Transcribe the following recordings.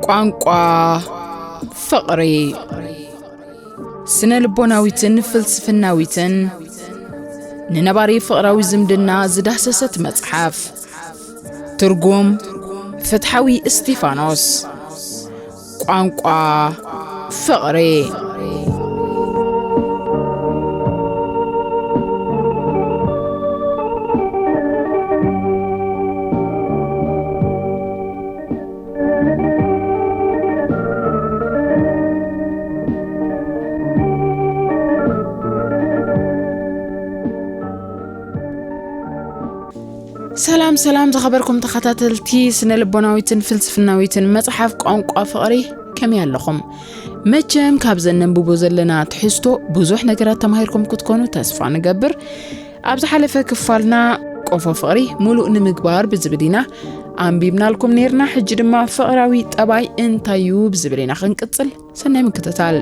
ቋንቋ ፍቕሪ። ስነ ልቦናዊትን ፍልስፍናዊትን ንነባሪ ፍቕራዊ ዝምድና ዝዳህሰሰት መጽሓፍ። ትርጉም ፍትሓዊ እስቲፋኖስ። ቋንቋ ፍቕሪ። ሰላም ሰላም፣ ዝኸበርኩም ተኸታተልቲ ስነ ልቦናዊትን ፍልስፍናዊትን መጽሓፍ ቋንቋ ፍቕሪ፣ ከመይ ኣለኹም? መቸም ካብ ዘነንብቦ ዘለና ትሕዝቶ ብዙሕ ነገራት ተማሂርኩም ክትኮኑ ተስፋ ንገብር። ኣብ ዝሓለፈ ክፋልና ቆፎ ፍቕሪ ሙሉእ ንምግባር ብዝብል ኢና ኣንቢብናልኩም ነይርና። ሕጂ ድማ ፍቕራዊ ጠባይ እንታይ እዩ ብዝብል ኢና ክንቅጽል። ሰናይ ምክትታል።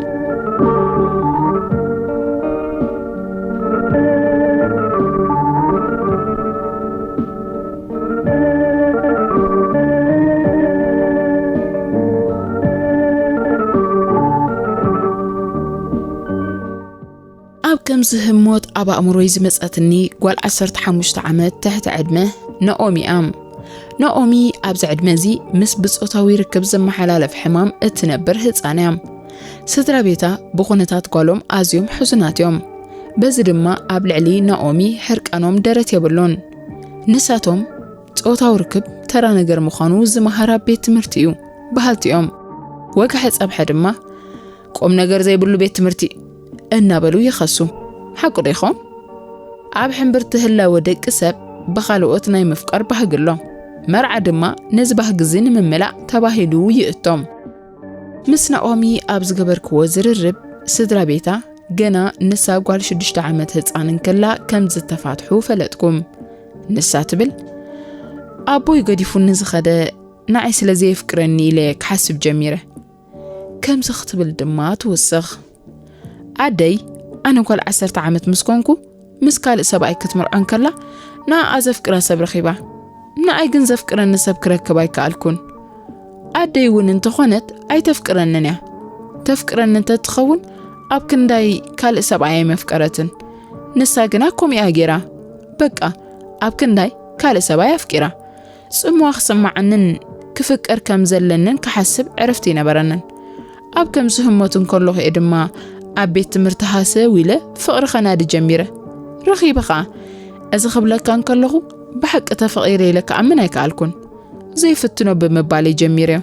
ኣብ ከምዚ ህሞት ኣብ ኣእምሮይ ዝመጸትኒ ጓል ዓሰርተ ሓሙሽተ ዓመት ትሕቲ ዕድመ ናኦሚ እያ። ናኦሚ ኣብዚ ዕድመ እዚ ምስ ብጾታዊ ርክብ ዝመሓላለፍ ሕማም እትነብር ህጻን እያ። ስድራ ቤታ ብኹነታት ጓሎም ኣዝዮም ሕዙናት እዮም። በዚ ድማ ኣብ ልዕሊ ናኦሚ ሕርቃኖም ደረት የብሉን። ንሳቶም ጾታዊ ርክብ ተራ ነገር ምዃኑ ዝመሃር ኣብ ቤት ትምህርቲ እዩ በሃልቲ እዮም። ወግሐ ጸብሐ ድማ ቁም ነገር ዘይብሉ ቤት ትምህርቲ እናበሉ ይኸሱ። ሓቁ ዶ ይኾን? ኣብ ሕምብርቲ ህላወ ደቂ ሰብ ብኻልኦት ናይ ምፍቃር ባህጊ ኣሎ። መርዓ ድማ ነዚ ባህጊ እዚ ንምምላእ ተባሂሉ ይእቶም። ምስ ናኦሚ ኣብ ዝገበርክዎ ዝርርብ ስድራ ቤታ ገና ንሳ ጓል ሽዱሽተ ዓመት ህጻን እንከላ ከም ዝተፋትሑ ፈለጥኩም። ንሳ ትብል፣ ኣቦይ ገዲፉኒ ዝኸደ ንዓይ ስለ ዘየፍቅረኒ ኢለ ክሓስብ ጀሚረ። ከምዚ ክትብል ድማ ትውስኽ። ኣደይ፣ ኣነ ጓል ዓሰርተ ዓመት ምስ ኮንኩ ምስ ካልእ ሰብኣይ ክትምርዖ እንከላ ንኣኣ ዘፍቅራ ሰብ ረኺባ። ንኣይ ግን ዘፍቅረኒ ሰብ ክረክብ ኣይከኣልኩን። ኣደይ እውን እንተኾነት ኣይተፍቅረንን እያ። ተፍቅረኒ እንተትኸውን ኣብ ክንዳይ ካልእ ሰብኣይ ኣይመፍቀረትን። ንሳ ግና ከምኡ እያ ገይራ። በቃ ኣብ ክንዳይ ካልእ ሰብኣይ ኣፍቂራ። ጽምዋ ክስምዓንን ክፍቀር ከም ዘለንን ክሓስብ ዕረፍቲ ኣይነበረንን። ኣብ ከምዚ ህሞት እንከለኹ እየ ድማ ኣብ ቤት ትምህርቲ ሃሰው ኢለ ፍቕሪ ከናዲ ጀሚረ። ረኺበ ኸኣ። እዚ ክብለካ እንከለኹ ብሓቂ ተፈቒረ ኢለ ክኣምን ኣይከኣልኩን። ዘይፍትኖ ብምባለይ ጀሚረዮ።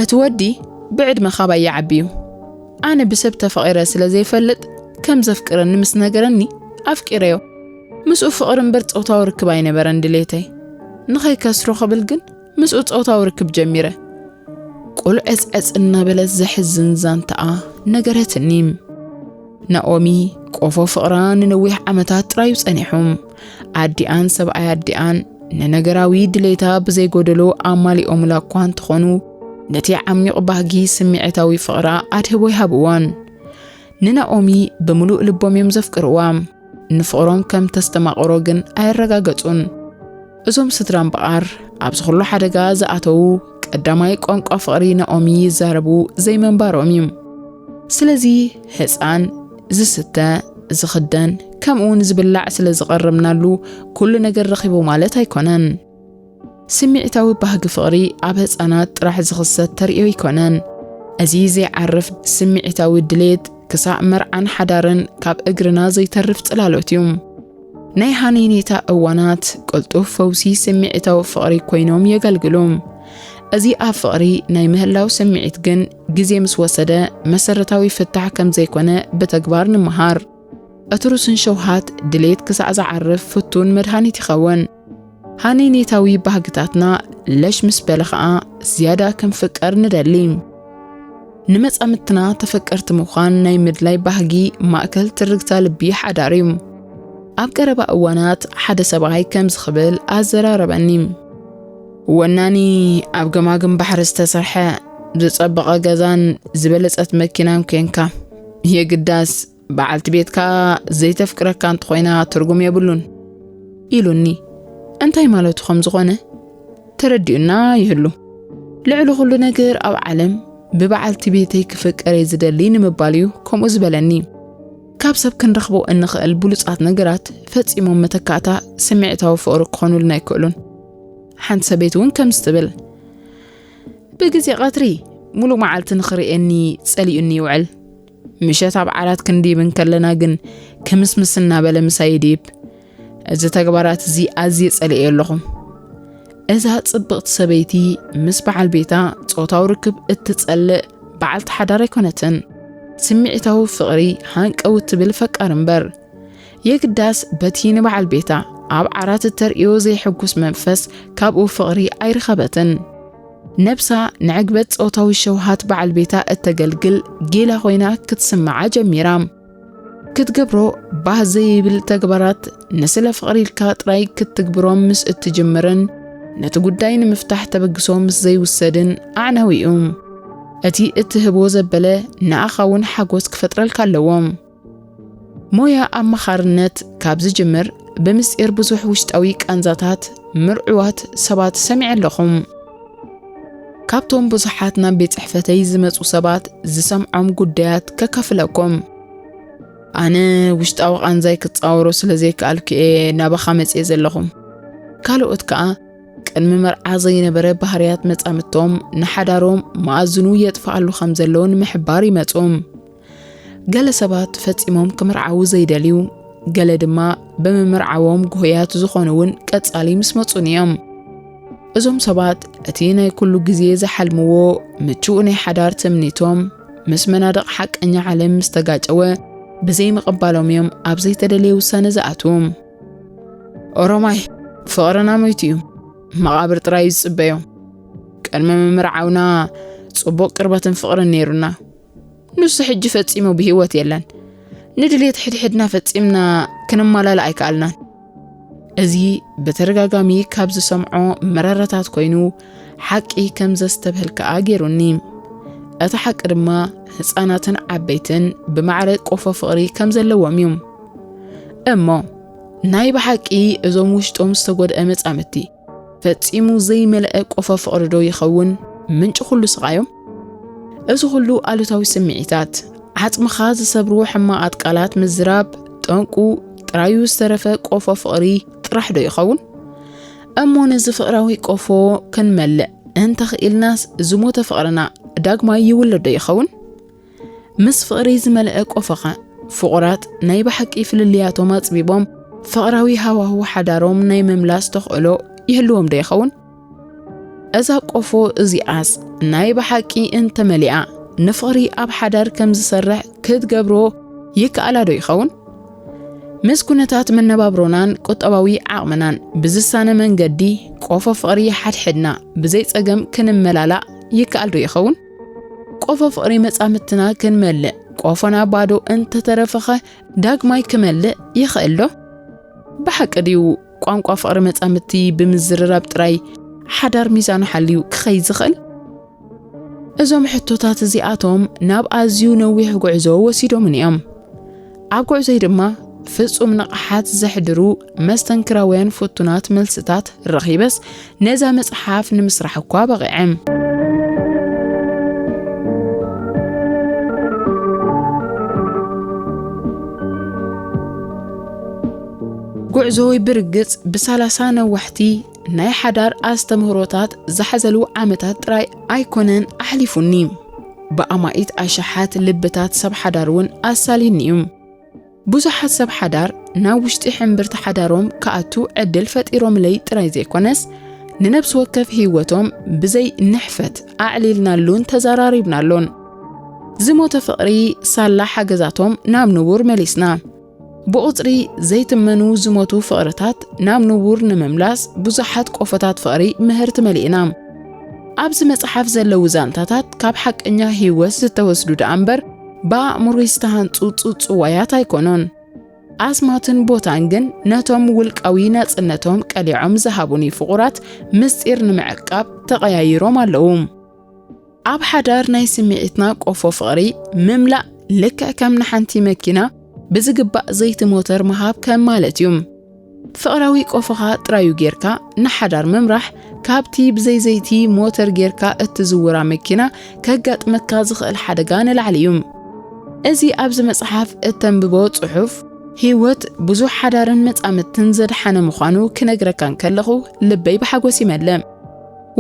እቲ ወዲ ብዕድመ ካባይ ይዓቢ እዩ። ኣነ ብሰብ ተፈቒረ ስለ ዘይፈልጥ ከም ዘፍቅረኒ ምስ ነገረኒ ኣፍቂረዮ። ምስኡ ፍቕሪ እምበር ጾታዊ ርክብ ኣይነበረን ድሌተይ። ንኸይከስሮ ክብል ግን ምስኡ ጾታዊ ርክብ ጀሚረ። ቁልዕጽዕጽ እናበለት ዘሕዝን ዛንታኣ ነገረትኒ። ናኦሚ ቆፎ ፍቕራ ንነዊሕ ዓመታት ጥራዩ ጸኒሑ። ኣዲኣን ሰብኣይ ኣዲኣን ንነገራዊ ድሌታ ብዘይጎደሎ ኣማሊኦምላ እኳ እንተኾኑ፣ ነቲ ዓሚቕ ባህጊ ስምዒታዊ ፍቕራ ኣድህቦ ይሃብዋን። ንናኦሚ ብምሉእ ልቦም እዮም ዘፍቅርዋ። ንፍቕሮም ከም ተስተማቕሮ ግን ኣየረጋገጹን። እዞም ስድራ እምበኣር ኣብዚ ኩሉ ሓደጋ ዝኣተዉ ቀዳማይ ቋንቋ ፍቕሪ ናኦሚ ይዛረቡ ዘይምንባሮም እዩ። ስለዚ ህፃን፣ ዝስተ፣ ዝኽደን ከምኡ እውን ዝብላዕ ስለ ዝቐረብናሉ ኩሉ ነገር ረኺቡ ማለት ኣይኮነን። ስምዒታዊ ባህጊ ፍቕሪ ኣብ ህፃናት ጥራሕ ዝኽሰት ተርእዮ ኣይኮነን። እዚ ዘይዓርፍ ስምዒታዊ ድሌት ክሳዕ መርዓን ሓዳርን ካብ እግርና ዘይተርፍ ጽላሎት እዩ። ናይ ሃነይነይታ እዋናት ቅልጡፍ ፈውሲ ስምዒታዊ ፍቕሪ ኮይኖም የገልግሉ። እዚ ኣብ ፍቕሪ ናይ ምህላው ስምዒት ግን ግዜ ምስ ወሰደ መሰረታዊ ፍታሕ ከም ዘይኮነ ብተግባር ንምሃር። እትሩስን ሸውሃት ድሌት ክሳዕ ዝዓርፍ ፍቱን መድሃኒት ይኸውን። ሃነይነይታዊ ባህግታትና ለሽ ምስ በለ ኸኣ ዝያዳ ክንፍቀር ንደሊ። ንመጻምድትና ተፈቀርቲ ምዃን ናይ ምድላይ ባህጊ ማእከል ትርግታ ልቢ ሓዳር እዩ። ኣብ ቀረባ እዋናት ሓደ ሰብኣይ ከምዚ ክብል ኣዘራረበኒ። ወናኒ ኣብ ገማግም ባሕሪ ዝተሰርሐ ዝጸበቐ ገዛን ዝበለጸት መኪናን ኮንካ፣ የግዳስ በዓልቲ ቤትካ ዘይተፍቅረካ እንተኾይና ትርጉም የብሉን ኢሉኒ። እንታይ ማለቱ ከም ዝኾነ ተረዲኡና ይህሉ። ልዕሊ ኩሉ ነገር ኣብ ዓለም ብበዓልቲ ቤተይ ክፍቀር እየ ዝደሊ ንምባል እዩ ከምኡ ዝበለኒ። ካብ ሰብ ክንረኽቦ እንኽእል ብሉጻት ነገራት ፈጺሞም መተካእታ ስምዒታዊ ፍቕሪ ክኾኑልና ኣይክእሉን። ሓንቲ ሰበይቲ እውን ከምዚ ትብል፣ ብግዜ ቀትሪ ሙሉእ መዓልቲ ንኽርእየኒ ጸሊኡኒ ይውዕል። ምሸት ኣብ ዓራት ክንድይብ እንከለና ግን ክምስምስ እናበለ ምሳይ ይድይብ። እዚ ተግባራት እዚ ኣዝየ ጸሊኤዮ ኣለኹ። እዛ ጽብቕቲ ሰበይቲ ምስ በዓል ቤታ ጾታዊ ርክብ እትጸልእ በዓልቲ ሓዳር ኣይኮነትን። ስምዒታዊ ፍቕሪ ሃንቀው እትብል ፈቃር እምበር። የግዳስ በቲ ንበዓል ቤታ ኣብ ዓራት እተርእዮ ዘይሕጉስ መንፈስ ካብኡ ፍቕሪ ኣይረኸበትን። ነብሳ ንዕግበት ጾታዊ ሸውሃት በዓል ቤታ እተገልግል ጌላ ኮይና ክትስምዓ ጀሚራ። ክትገብሮ ባህ ዘይብል ተግባራት ንስለ ፍቕሪ ኢልካ ጥራይ ክትትግብሮም ምስ እትጅምርን ነቲ ጉዳይ ንምፍታሕ ተበግሶ ምስ ዘይውሰድን ኣዕናዊ እዩ። እቲ እትህቦ ዘበለ ንኣኻ እውን ሓጎስ ክፈጥረልካ ኣለዎ። ሞያ ኣማኻርነት ካብ ዝጅምር ብምስጢር ብዙሕ ውሽጣዊ ቃንዛታት ምርዑዋት ሰባት ሰሚዐ ኣለኹ። ካብቶም ብዙሓት ናብ ቤት ጽሕፈተይ ዝመጹ ሰባት ዝሰምዖም ጉዳያት ከካፍለኩም። ኣነ ውሽጣዊ ቃንዛይ ክጻወሮ ስለ ዘይከኣልኩ እየ ናባኻ መጽየ ዘለኹ። ካልኦት ከኣ ቅድሚ መርዓ ዘይነበረ ባህርያት መጻምድቶም ንሓዳሮም መኣዝኑ የጥፍኣሉ ከም ዘሎ ንምሕባር ይመጹ። ገለ ሰባት ፈጺሞም ክምርዓዉ ዘይደልዩ፣ ገለ ድማ ብምምርዓዎም ጉሁያት ዝኾኑ እውን ቀጻሊ ምስ መጹን እዮም። እዞም ሰባት እቲ ናይ ኩሉ ግዜ ዝሓልምዎ ምቹእ ናይ ሓዳር ትምኒቶም ምስ መናድቕ ሓቀኛ ዓለም ምስ ተጋጨወ ብዘይምቕባሎም እዮም ኣብ ዘይተደለየ ውሳነ ዝኣትዉ። ኦሮማይ፣ ፍቕርና ሞይቱ እዩ። መቓብር ጥራይ እዩ ዝጽበዮ። ቅድሚ ምምርዓውና ጽቡቕ ቅርበትን ፍቕርን ነይሩና። ንሱ ሕጂ ፈጺሙ ብህይወት የለን። ንድሌት ሕድሕድና ፈጺምና ክንማላእ ኣይከኣልናን። እዚ ብተደጋጋሚ ካብ ዝሰምዖ መረረታት ኮይኑ፣ ሓቂ ከም ዘስተብህል ከኣ ገይሩኒ። እቲ ሓቂ ድማ ህጻናትን ዓበይትን ብማዕረ ቆፎ ፍቕሪ ከም ዘለዎም እዩ። እሞ ናይ ብሓቂ እዞም ውሽጦም ዝተጎድአ መጻምድቲ ፈጺሙ ዘይመልአ ቆፎ ፍቕሪ ዶ ይኸውን ምንጪ ኩሉ ስቓዮም? እዚ ኩሉ ኣሉታዊ ስምዒታት፣ ዓጽምኻ ዝሰብሩ ሕማቓት ቃላት ምዝራብ ጠንቁ ጥራዩ ዝተረፈ ቆፎ ፍቕሪ ጥራሕ ዶ ይኸውን? እሞ ነዚ ፍቕራዊ ቆፎ ክንመልእ እንተኽኢልናስ ዝሞተ ፍቕርና ዳግማይ ይውለድ ዶ ይኸውን? ምስ ፍቕሪ ዝመልአ ቆፎኸ ፍቑራት ናይ ብሓቂ ፍልልያቶም ኣጽቢቦም ፍቕራዊ ሃዋህው ሓዳሮም ናይ ምምላስ ተኽእሎ ይህልዎም ዶ ይኸውን? እዛ ቆፎ እዚኣስ ናይ ብሓቂ እንተመሊኣ ንፍቕሪ ኣብ ሓዳር ከም ዝሰርሕ ክትገብሮ ይከኣላ ዶ ይኸውን? ምስ ኩነታት መነባብሮናን ቁጠባዊ ዓቕምናን ብዝሳነ መንገዲ ቆፎ ፍቕሪ ሓድሕድና ብዘይ ጸገም ክንመላላእ ይከኣል ዶ ይኸውን? ቆፎ ፍቕሪ መጻምድትና ክንመልእ ቆፎና ባዶ እንተተረፈኸ ዳግማይ ክመልእ ይኽእል ዶ? ብሓቂ ድዩ ቋንቋ ፍቕሪ መጻምድቲ ብምዝርራብ ጥራይ ሓዳር ሚዛኑ ሓልዩ ክኸይድ ዝኽእል? እዞም ሕቶታት እዚኣቶም ናብ ኣዝዩ ነዊሕ ጉዕዞ ወሲዶምኒ እዮም። ኣብ ጉዕዞይ ድማ ፍጹም ንቕሓት ዘሕድሩ መስተንክራውያን ፍቱናት መልስታት ረኺበስ ነዛ መጽሓፍ ንምስራሕ እኳ በቒዐ። ጉዕዞይ ብርግጽ ብሰላሳ ነዋሕቲ ናይ ሓዳር ኣስተምህሮታት ዝሓዘሉ ዓመታት ጥራይ ኣይኮነን ኣሕሊፉኒ። ብኣማኢት ኣሽሓት ልብታት ሰብ ሓዳር እውን ኣሳልዩኒ እዩ። ብዙሓት ሰብ ሓዳር ናብ ውሽጢ ሕምብርቲ ሓዳሮም ክኣቱ ዕድል ፈጢሮምለይ ጥራይ ዘይኮነስ፣ ንነፍሲ ወከፍ ህይወቶም ብዘይ ንሕፈት ኣዕሊልናሉን ተዘራሪብናሉን። ዝሞተ ፍቕሪ ሳላ ሓገዛቶም ናብ ንቡር መሊስና። ብቑጽሪ ዘይትመኑ ዝሞቱ ፍቕርታት ናብ ንቡር ንምምላስ ብዙሓት ቆፎታት ፍቕሪ ምህርቲ መሊእና። ኣብዚ መጽሓፍ ዘለዉ ዛንታታት ካብ ሓቀኛ ህይወት ዝተወስዱ ደኣ እምበር ብኣእምሮይ ዝተሃንጹ ጽውጽዋያት ኣይኮኑን። ኣስማትን ቦታን ግን ነቶም ውልቃዊ ናጽነቶም ቀሊዖም ዝሃቡኒ ፍቑራት ምስጢር ንምዕቃብ ተቐያይሮም ኣለዉ። ኣብ ሓዳር ናይ ስምዒትና ቆፎ ፍቕሪ ምምላእ ልክዕ ከም ንሓንቲ መኪና ብዝግባእ ዘይቲ ሞተር ምሃብ ከም ማለት እዩ። ፍቕራዊ ቆፎኻ ጥራዩ ጌርካ ንሓዳር ምምራሕ ካብቲ ብዘይ ዘይቲ ሞተር ጌርካ እትዝውራ መኪና ከጋጥመካ ዝኽእል ሓደጋ ንላዕሊ እዩ። እዚ ኣብዚ መጽሓፍ እተንብቦ ጽሑፍ፣ ህይወት ብዙሕ ሓዳርን መጻምድትን ዘድሓነ ምዃኑ ክነግረካ እንከለኹ፣ ልበይ ብሓጎስ ይመልእ።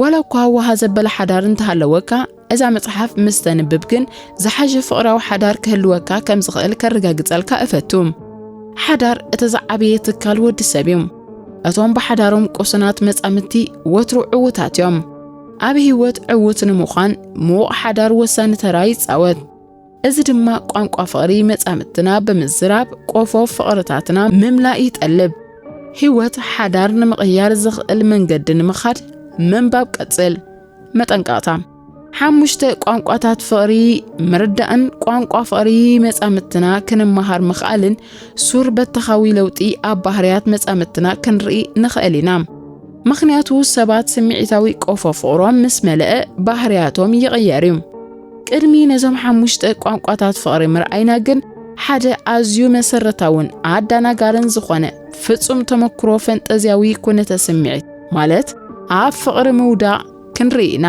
ዋላ እኳ ዋሃ ዘበለ ሓዳር እንተሃለወካ፣ እዛ መጽሓፍ ምስ ተንብብ ግን ዝሓሸ ፍቕራዊ ሓዳር ክህልወካ ከም ዝኽእል ከረጋግጸልካ እፈቱ። ሓዳር እቲ ዝዓበየ ትካል ወዲ ሰብ እዩ። እቶም ብሓዳሮም ቁሱናት መጻምድቲ ወትሩ ዕዉታት እዮም። ኣብ ህይወት ዕዉት ንምዃን ምዉቕ ሓዳር ወሳኒ ተራ ይጻወት። እዚ ድማ ቋንቋ ፍቕሪ መጻምድትና ብምዝራብ ቆፎ ፍቕርታትና ምምላእ ይጠልብ። ህይወት ሓዳር ንምቕያር ዝኽእል መንገዲ ንምኻድ ምንባብ ቀጽል። መጠንቀቕታ። ሓሙሽተ ቋንቋታት ፍቕሪ ምርዳእን ቋንቋ ፍቕሪ መጻምድትና ክንመሃር ምኽኣልን ሱር በተኻዊ ለውጢ ኣብ ባህርያት መጻምድትና ክንርኢ ንኽእል ኢና። ምኽንያቱ ሰባት ስምዒታዊ ቆፎ ፍቕሮም ምስ መለአ ባህርያቶም ይቕየር እዩ። ቅድሚ ነዞም ሓሙሽተ ቋንቋታት ፍቕሪ ምርኣይና ግን ሓደ ኣዝዩ መሰረታውን ኣዳናጋርን ዝኾነ ፍጹም ተመክሮ ፈንጠዝያዊ ኩነተ ስምዒት ማለት ኣብ ፍቕሪ ምውዳቕ ክንርኢ ኢና።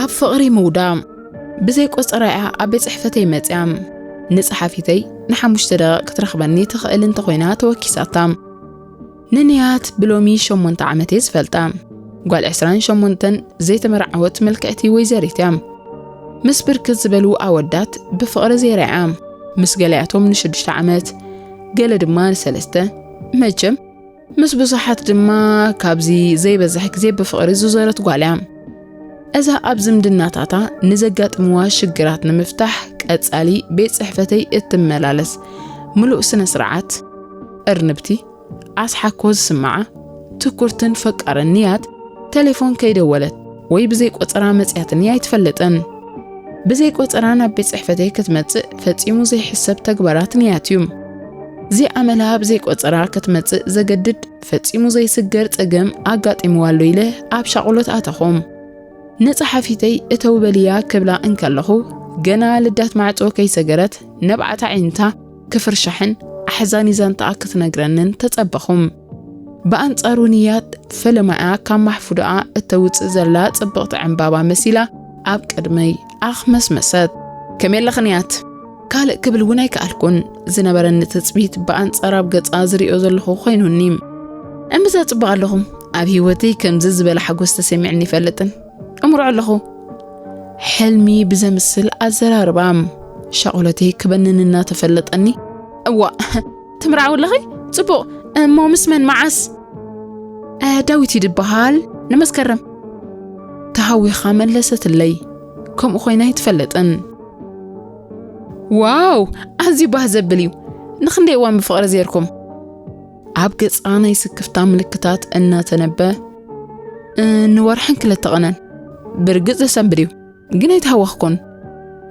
ኣብ ፍቕሪ ምውዳቕ። ብዘይ ቆጸራ እያ ኣብ ቤት ጽሕፈተይ መጽያ። ንጸሓፊተይ ንሓሙሽተ ደቂቕ ክትረኽበኒ ትኽእል እንተኾይና ተወኪሳታ። ንንያት ብሎሚ ሸሞንተ ዓመት እየ ዝፈልጣ። ጓል ዕስራን ሸሞንተን ዘይተመርዓወት ምልክዕቲ ወይዘሪት እያ። ምስ ብርክት ዝበሉ ኣወዳት ብፍቕሪ ዘይረኣያ። ምስ ገሊኣቶም ንሽዱሽተ ዓመት፣ ገለ ድማ ንሰለስተ። መቸም ምስ ብዙሓት ድማ ካብዚ ዘይበዝሕ ግዜ ብፍቕሪ ዝዞረት ጓል እያ። እዛ ኣብ ዝምድናታታ ንዘጋጥምዋ ሽግራት ንምፍታሕ ቀጻሊ ቤት ጽሕፈተይ እትመላለስ ምሉእ ስነ ስርዓት፣ እርንብቲ፣ ኣስሓኮ ዝስምዓ፣ ትኩርትን ፈቃርን ንያት ተሌፎን ከይደወለት ወይ ብዘይ ቆጸራ መጽያትኒ ኣይትፈልጥን። ብዘይ ቆጸራ ናብ ቤት ጽሕፈተይ ክትመጽእ ፈጺሙ ዘይሕሰብ ተግባራት ንያት እዩ። እዚ ኣመላ ብዘይ ቆጸራ ክትመጽእ ዘገድድ ፈጺሙ ዘይስገር ጸገም ኣጋጢምዋ ኣሎ ኢለ ኣብ ሻቕሎት ኣተኹ። ንጸሓፊተይ እተው በልያ ክብላ እንከለኹ፣ ገና ልዳት ማዕጾ ከይሰገረት ነብዓት ኣዒንታ ክፍርሻሕን ኣሕዛኒ ዛንታኣ ክትነግረንን ተጸበኹ። ብኣንጻሩ ንያት ፈለማኣ ካብ ማሕፉዳኣ እተውጽእ ዘላ ጽብቕቲ ዕምባባ መሲላ ኣብ ቅድመይ ኣኽመስመሰት። ከመይ ኣለኺ ንያት? ካልእ ክብል እውን ኣይከኣልኩን። ዝነበረኒ ትጽቢት ብኣንጻር ኣብ ገጻ ዝሪኦ ዘለኹ ኮይኑኒ። እምብዛ ጽቡቕ ኣለኹም። ኣብ ህይወተይ ከምዚ ዝበለ ሓጎስ ተሰሚዕኒ ይፈልጥን። እምርዖ ኣለኹ። ሕልሚ ብዘምስል ኣዘራርባ ሻቕሎተይ ክበንን እናተፈለጠኒ፣ እዋእ፣ ትምርዓዊ ኣለኺ? ጽቡቕ። እሞ ምስ መን? መዓስ? እ፣ ዳዊት እዩ ዝበሃል። ንመስከረም። ተሃዊኻ መለሰትለይ። ከምኡ ኮይና ኣይትፈልጥን። ዋው! ኣዝዩ ባህ ዘብል እዩ። ንኽንደይ እዋን ብፍቕሪ ዜርኩም? ኣብ ገጻ ናይ ስክፍታ ምልክታት እናተነበ፣ እ፣ ንወርሕን ክልተ ቐነን። ብርግጽ ዘሰንብድ እዩ፣ ግን ኣይተሃወኽኩን።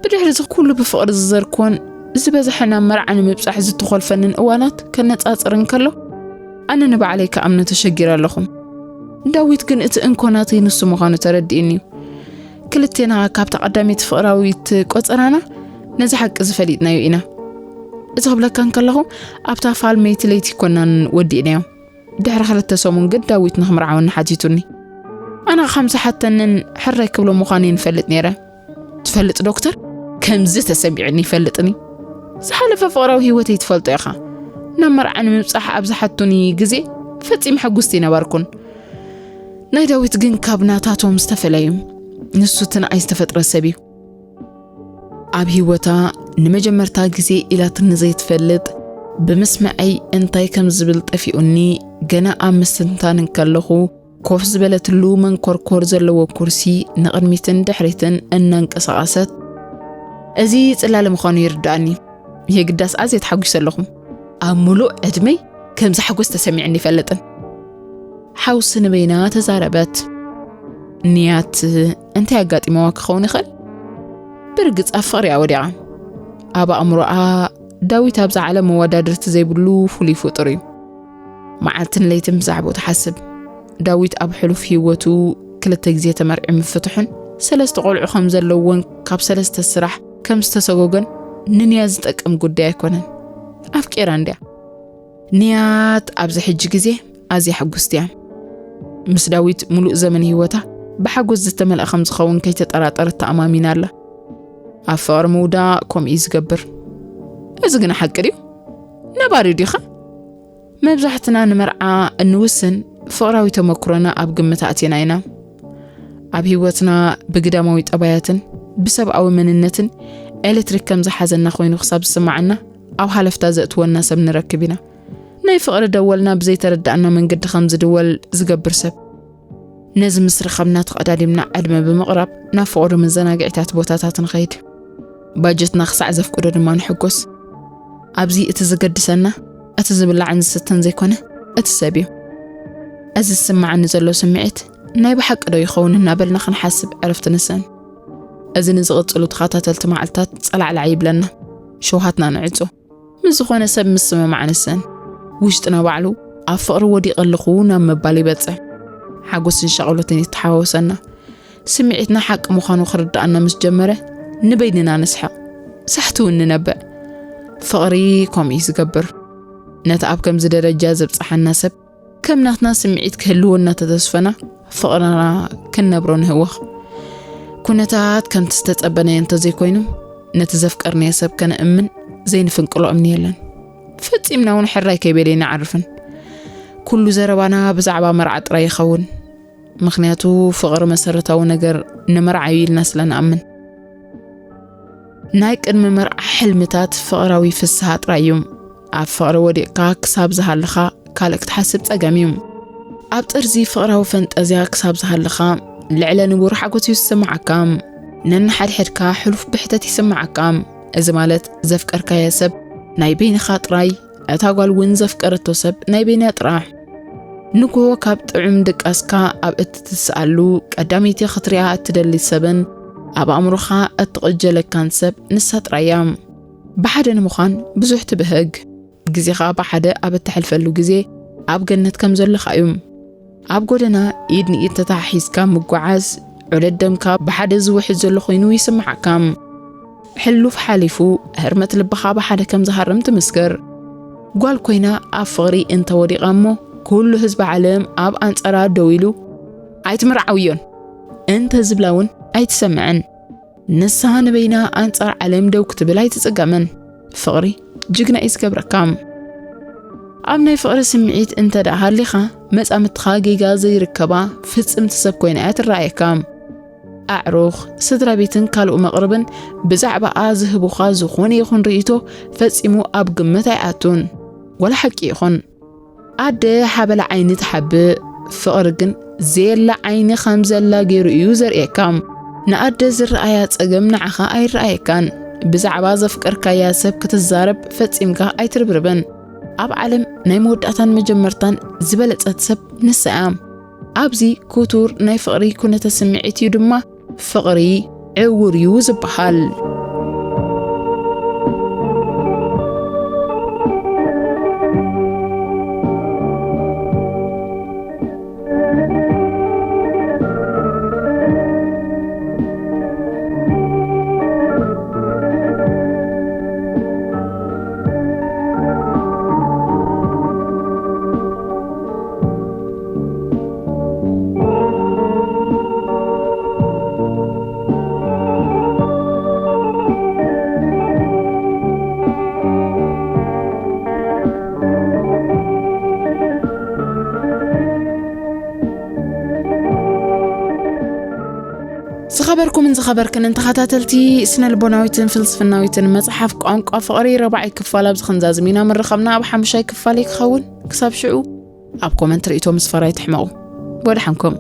ብድሕሪ እዚ ኩሉ ብፍቕሪ ዝዘርኩዎን ዝበዝሐ ናብ መርዓ ንምብጻሕ ዝተኾልፈንን እዋናት ከነጻጽር እንከሎ፣ ኣነ ንባዕለይ ክኣምኖ ተሸጊረ ኣለኹ። ዳዊት ግን እቲ እንኮ ናተይ ንሱ ምዃኑ ተረዲእኒ እዩ። ክልቴና ካብታ ቀዳመይቲ ፍቕራዊት ቆጸራና ነዚ ሓቂ ዝፈሊጥናዮ ኢና። እዚ ክብለካ እንከለኹ፣ ኣብታ ፋልመይቲ ለይቲ ኮናን ወዲእናዮ። ድሕሪ ክልተ ሰሙን ግን ዳዊት ንኽምርዓወኒ ሓቲቱኒ። ኣነ ከም ዝሓተንን ሕራይ ክብሎ ምዃነይን እፈልጥ ነይረ። ትፈልጥ ዶክተር፣ ከምዚ ተሰሚዑኒ ይፈልጥኒ። ዝሓለፈ ፍቕራዊ ህይወተይ ትፈልጦ ኢኻ። ናብ መርዓ ንምብጻሕ ኣብ ዝሓቱኒ ግዜ ፈጺመ ሕጉስቲ ነበርኩን። ናይ ዳዊት ግን ካብ ናታቶም ዝተፈለዩ። ንሱ እቲ ንኣይ ዝተፈጥረ ሰብ እዩ። ኣብ ህይወታ ንመጀመርታ ግዜ ኢላትኒ ዘይትፈልጥ፣ ብምስምዐይ እንታይ ከም ዝብል ጠፊኡኒ፣ ገና ኣብ ምስትንታን እንከለኹ፣ ኮፍ ዝበለትሉ መንኮርኮር ዘለዎ ኩርሲ ንቕድሚትን ድሕሪትን እናንቀሳቐሰት፣ እዚ ጽላለ ምዃኑ ይርድኣኒ። የግዳስ ኣዝየ ተሓጒሰ ኣለኹ። ኣብ ምሉእ ዕድመይ ከምዚ ሓጎስ ተሰሚዕኒ ይፈልጥን። ሓውሲ ንበይና ተዛረበት። ንያት እንታይ ኣጋጢመዋ ክኸውን ይኽእል? ብርግጽ ኣብ ፍቕሪ እያ ወዲቓ። ኣብ ኣእምሮኣ ዳዊት ኣብዛ ዓለም መወዳድርቲ ዘይብሉ ፍሉይ ፍጡር እዩ። መዓልትን ለይትን ብዛዕባኡ ትሓስብ። ዳዊት ኣብ ሕሉፍ ህይወቱ ክልተ ግዜ ተመርዒ ምፍትሑን ሰለስተ ቆልዑ ከም ዘለውዎን ካብ ሰለስተ ስራሕ ከም ዝተሰጎገን ንንያ ዝጠቅም ጉዳይ ኣይኮነን። ኣፍቂራ እንድያ። ንያት ኣብዚ ሕጂ ግዜ ኣዝያ ሕጉስቲ እያ። ምስ ዳዊት ምሉእ ዘመን ህይወታ ብሓጎስ ዝተመልአ ከም ዝኸውን ከይተጠራጠረት ተኣማሚና ኣላ። ኣብ ፍቕሪ ምውዳቕ ከምኡ እዩ ዝገብር። እዚ ግና ሓቂ ድዩ? ነባሪ ዲኻ? መብዛሕትና ንመርዓ እንውስን ፍቕራዊ ተመክሮና ኣብ ግምት ኣእቲና ኢና። ኣብ ህይወትና ብግዳማዊ ጠባያትን ብሰብኣዊ መንነትን ኤሌክትሪክ ከም ዝሓዘና ኮይኑ ክሳብ ዝስምዓና ኣብ ሃለፍታ ዘእትወና ሰብ ንረክብ ኢና። ናይ ፍቕሪ ደወልና ብዘይተረዳእና መንገዲ ከም ዝድወል ዝገብር ሰብ። ነዚ ምስ ረኸብና ተቐዳዲምና ዕድመ ብምቕራብ ናብ ፍቕሪ መዘናግዒታት ቦታታት ንኸይድ። ባጀትና ክሳዕ ዘፍቅዶ ድማ ንሕጎስ። ኣብዚ እቲ ዝገድሰና እቲ ዝብላዕን ዝስተን ዘይኮነ እቲ ሰብ እዩ። እዚ ዝስምዓኒ ዘሎ ስምዒት ናይ ብሓቂ ዶ ይኸውን እናበልና ክንሓስብ ዕረፍቲ ንስእን። እዚ ንዝቕጽሉ ተኸታተልቲ መዓልታት ጸላዕላዕ ይብለና። ሸውሃትና ንዕጾ። ምስ ዝኾነ ሰብ ምስምማዕ ንስእን። ውሽጥና ባዕሉ ኣብ ፍቕሪ ወዲቐ ኣለኹ ናብ ምባል ይበጽሕ። ሓጎስን ሻቕሎትን ይተሓዋወሰና። ስምዒትና ሓቂ ምዃኑ ክርድኣና ምስ ጀመረ ንበይንና ንስሕቕ። ሳሕቲ እውን ንነብዕ። ፍቕሪ ከምኡ እዩ ዝገብር። ነቲ ኣብ ከምዚ ደረጃ ዘብጽሓና ሰብ ከም ናትና ስምዒት ክህልዎ እናተተስፈና ፍቕርና ክንነብሮ ንህወኽ። ኩነታት ከምቲ ዝተጸበናዮ እንተዘይኮይኑ ነቲ ዘፍቀርናዮ ሰብ ከነእምን ዘይንፍንቅሎ እምኒ የለን። ፈጺምና እውን ሕራይ ከይበለ ይንዓርፍን። ኩሉ ዘረባና ብዛዕባ መርዓ ጥራይ ይኸውን። ምኽንያቱ ፍቕሪ መሰረታዊ ነገር ንመርዓ እዩ ኢልና ስለ ንኣምን። ናይ ቅድሚ መርዓ ሕልምታት ፍቕራዊ ፍስሃ ጥራይ እዩ። ኣብ ፍቕሪ ወዲቕካ ክሳብ ዝሃለኻ ካልእ ክትሓስብ ጸገም እዩ። ኣብ ጥርዚ ፍቕራዊ ፈንጠዝያ ክሳብ ዝሃለኻ ልዕለ ንቡር ሓጎስ እዩ ዝስምዓካ። ነንሓድሕድካ ሕሉፍ ብሕተት ይስምዓካ። እዚ ማለት ዘፍቀርካዮ ሰብ ናይ በይንኻ ጥራይ፣ እታ ጓል እውን ዘፍቀረቶ ሰብ ናይ በይና ጥራሕ። ንግሆ ካብ ጥዑም ድቃስካ ኣብ እትትስኣሉ ቀዳመይቲ ክትሪኣ እትደሊ ሰብን ኣብ ኣእምሮኻ እትቕጀለካን ሰብ ንሳ ጥራይ እያ። ብሓደ ንምዃን ብዙሕ ትብህግ። ግዜኻ ብሓደ ኣብ እተሕልፈሉ ግዜ ኣብ ገነት ከም ዘለኻ እዩ። ኣብ ጎደና ኢድ ንኢድ ተተሓሒዝካ ምጓዓዝ፣ ዑደት ደምካ ብሓደ ዝውሕዝ ዘሎ ኮይኑ ይስምዓካ። ሕሉፍ ሓሊፉ ህርመት ልብኻ ብሓደ ከም ዝሃርም ትምስክር። ጓል ኮይና ኣብ ፍቕሪ እንተ ወዲቓ እሞ ኩሉ ህዝቢ ዓለም ኣብ ኣንጻራ ደው ኢሉ ኣይትምርዓውዮን እንተ ዝብላ እውን ኣይትሰምዕን። ንሳ ንበይና ኣንጻር ዓለም ደው ክትብል ኣይትጽገምን። ፍቕሪ ጅግና እዩ ዝገብረካ። ኣብ ናይ ፍቕሪ ስምዒት እንተ ደኣ ሃሊኻ መጻምትኻ ጌጋ ዘይርከባ ፍጽምቲ ሰብ ኮይና እያ ትረኣየካ። ኣዕሩኽ፣ ስድራ ቤትን ካልእ መቕርብን ብዛዕባኣ ዝህቡኻ ዝኾነ ይኹን ርእይቶ ፈጺሙ ኣብ ግምት ኣይኣቱን። ዋላ ሓቂ ይኹን። ኣደ ሓበላ ዓይኒ ትሓብእ፣ ፍቕሪ ግን ዘየላ ዓይኒ ከም ዘላ ገይሩ እዩ ዘርእየካ። ንኣደ ዝረኣያ ጸገም ንዓኻ ኣይረኣየካን። ብዛዕባ ዘፍቀርካያ ሰብ ክትዛረብ ፈጺምካ ኣይትርብርብን። ኣብ ዓለም ናይ መወዳእታን መጀመርታን ዝበለጸት ሰብ ንሳ እያ። ኣብዚ ክቱር ናይ ፍቕሪ ኩነተ ስምዒት እዩ ድማ ፍቕሪ ዕውር እዩ ዝበሃል። ዝኸበርኩምን ዝኸበርክንን ተኸታተልቲ ስነ ልቦናዊትን ፍልስፍናዊትን መጽሓፍ ቋንቋ ፍቕሪ ረባዒ ክፋል ኣብዚ ክንዛዝም ኢና። ምርኻብና ኣብ ሓሙሻይ ክፋል እዩ ክኸውን። ክሳብ ሽዑ ኣብ ኮመንት ርእይቶ ምስፋር ኣይትሕመቑ። ወደሓንኩም።